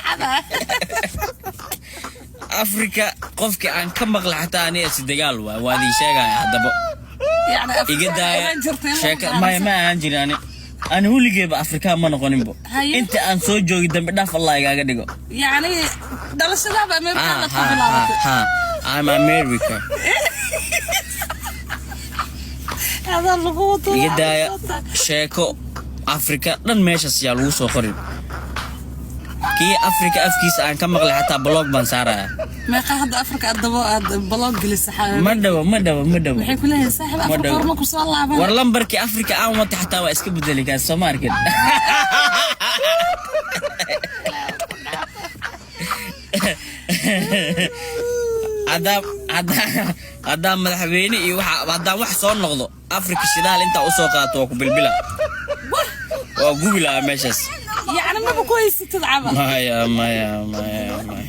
Saxada. Afrika qofkii aan ka maqla xataa aniga si dagaal waay, waa idin sheegaya haddaba. Yani Iga daaya Afrika jirtay. Sheeka maya, ma ahaan jirin. Ani weligeeba Afrikaan ma noqoninbo. Haye. Inta aan soo joogi, dambi dhaaf Allah igaaga dhigo. Yani dhalashadaaba Amerika Ha. la ku Ha. bilaabatay. Ha, I'm America. Adaa lagu wado. Iga daaya sheeko Afrika dhan, meeshaas yaa lagu soo qorin. Kii Afrika afkiisa aan ka maqlay xataa block baan saaraya. Meeqa hadda Afrika aad dabo aad block gelisa? Ma dhawo, ma dhawo, ma dhawo. Maxay ku leeyahay saaxiib Ma Afrika? dhawo. Horma ku soo laaban. War lambarkii Afrika aan watay xataa waa iska bedeli kaas, soo ma arkin? Haddaa madaxweyne iyo waxa haddaan wax soo noqdo, Afrika shidaal intaa usoo qaato waa ku bilbila, waa gubi lahaa meeshaas. Yacni maba ku haysatid camal. Maya, maya, maya, maya.